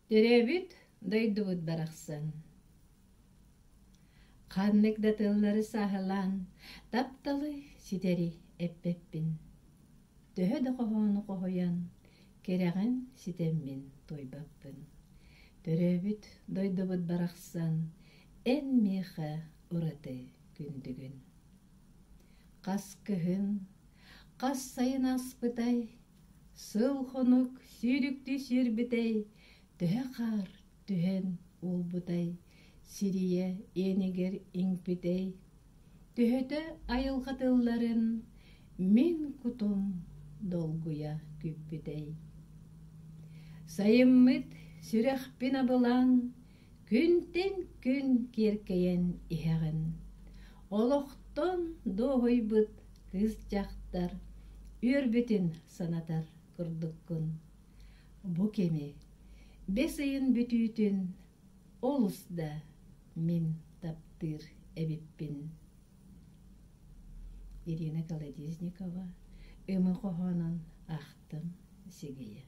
Төрөөбүт дойдубут барахсан Ханнык да тыллары сааһылаан, тапталы ситэри эппэппин. Төһө да хоһоону хоһуйан, кэрэҕин ситэммин туойбаппын. Төрөөбүт дойдубут барахсан, эн миэхэ ураты күндүгүн. Хас кыһын, хас сайын ааспытай, сыл-хонук сүүрүктүү сүүрбүтэй, төһө хаар түһэн уолбутай, сирийэ иэнигэр иҥпитэй, төһөтө айылҕа тылларын мин кутум долгуйа күүппүтэй. Сайыммыт сүрэхпин абылаан, күнтэн күн киэркэйэн иһэҕин. Олохтон дуоһуйбут кыыс-дьахтар үөрбүтүн санатар курдуккун. Бу кэми бэс ыйын бүтүүтүн олус да мин таптыыр эбиппин. Ирина Колодезникова ымы хоһоонун аахтым сигийэ.